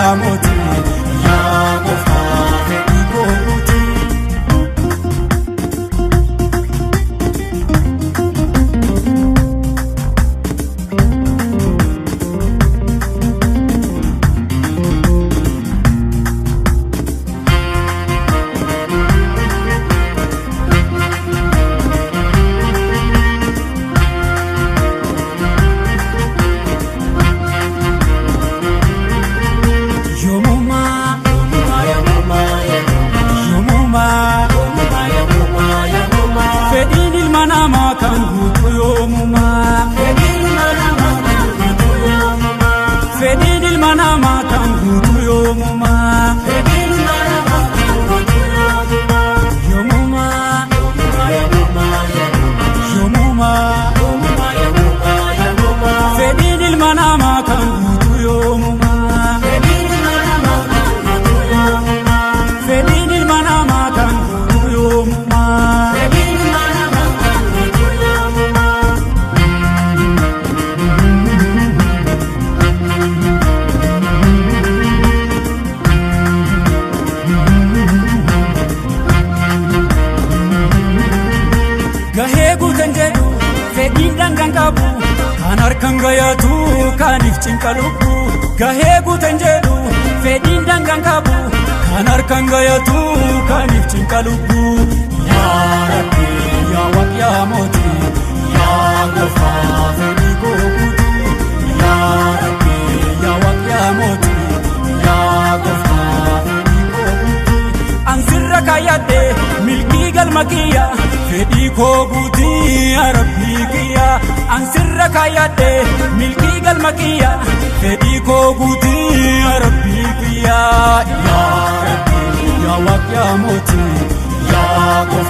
yaa mootii, yaa gooftaa fedhii koo guutii. Yoomuma, yoomuma, yoomuma, fedhiin ilma namaa kan guutu yoomuma. Fedhiin ilma namaa kan guutu yoomuma. Yoomuma, yoomuma, fedhiin ilma namaa kan guutu yoomuma. Fedhiin ilma namaa kan guutu yoomuma. Gahee guutan jedhu fedhiin dhangaan qabu kan harkaan gayatu kaaniif cinqa lubbu. Gahee guutan jedhu fedhiin dhangaan qabu kan harkaan gayatu kaaniif cinqa lubbu. Yaa Rabbi, yaa Waaq, yaa mootii, yaa gooftaa fedhii koo guutuu. Yaa Rabbi, yaa Waaq, yaa mootii, yaa gooftaa fedhii koo guutuu. Ansirra kaayyadhe milkii galma kiyya fedhii koo guutii yaa Rabbii kiyya. Ansirra kaayyadhe milkii galma kiyya fedhii koo guutii yaa Rabbii kiyya. Yaa Rabbi, yaa Waaq, yaa mootii, yaa gooftaa.